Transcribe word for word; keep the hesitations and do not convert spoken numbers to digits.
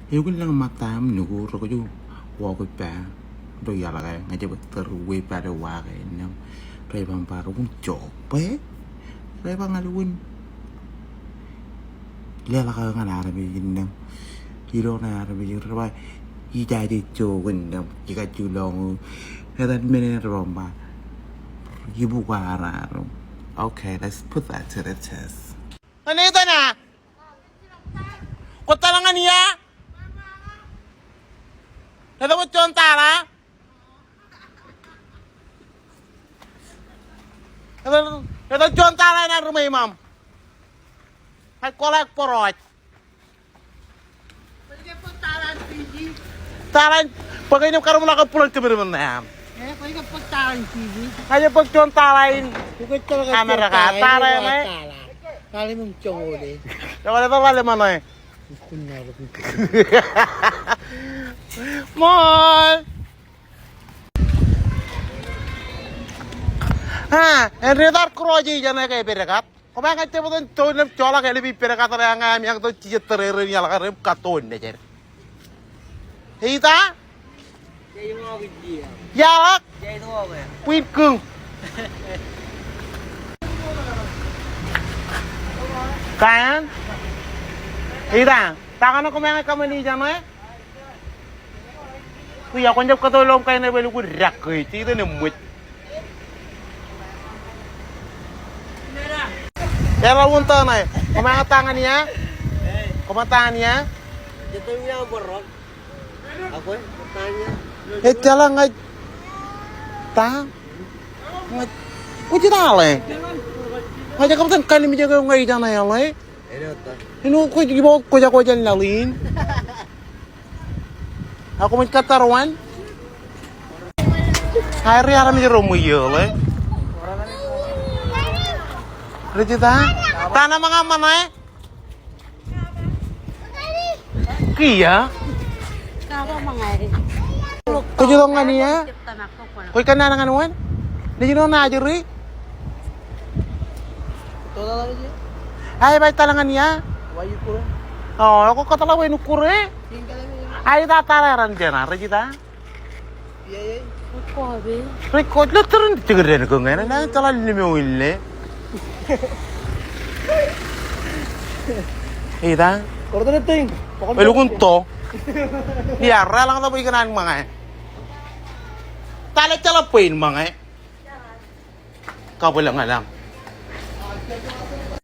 Eokwe lōñ ṃōttan im nukū rekōjwōj walk ippa. Ro iaḷ ke ñe jab tōre uwe pād wa ke innām. Rej ba ṃōk ba rukun job bwe rej ba ñan wōn. Leḷọk ñan armej innām. Ilo ṇe armej rej ba ijaje joke innām. Ikajju lọñiō. Etan men rej ba ṃōk ba ibukwaar aṃ. Okay, let's put that to the test. Anita na. Kwōj tōl ñan ia? Etan kwōj juon tala? Etan, etan juon tala in an ri ṃweiṃaṃ. Ña kwōḷak bōrọj. Tala in, bwe ke inaaj kar ṃōk ḷọk bōlen kōmedmān ṇe aṃ. Ña ij bōk juon tala in Amerika, tala in ṇe. Tala in ṃōk joñoul e. Joñoul e, tala in ṃōk ṇe. Ṃool. Ha, en ri tar kūrooj e ijeṇe ke epedkat. Kwō ba ña ij jab iten to innām joḷọk eḷap ipedkat ṇe ña im eañ to jijet tōrerein iaḷ kar im katoon nejed. Eita? Iaḷ. Bwij kūñ. Kain? Eita? Ta kaṇe kwō ba ña ij kōṃṃani ijeṇe? Kwōj, kwōn jab kōto ilo kain eo ej lukkuun dak ke ej iten eṃōj. Eḷaññe wōn ta ṇe? Kwō ba ña ta ñan ia? Kwō ba ta ñan ia? Ejjeḷọk ña. Ta? Ña. Kwōj ita ḷe? Ña ij kab iten kallimjeke ña ijeṇe ḷe. Āinwōt ta? Āinwōt kwōj, iba kwōj, kwōj, kwōj laḷ in. Ak kwōj kōttar wōn? Aer ri armej ro ṃweiie ḷe. Rej ita? Ta ṇe ṃōñā ṃōṇe? Kiiō. Kwōj itok ñan ia? Kwōj kōnnaan ñan wōn? Nejin eo naaj ri? Ae, baj tōl ñan ia? O, eo kwōj kōtḷọk bwe en ukkure? Ae, ita tala eran jeṇa, rej ita? Rej ko, ḷōtōrin jekdān ko ñe, enañin jeḷā limeo in le. Ita? Elukkuun to. Ia, reḷaññe ta bwe ikōṇaan ṃōñā. Tala ejjeḷọk bwe in ṃōñā. Kabwilōñlōñ.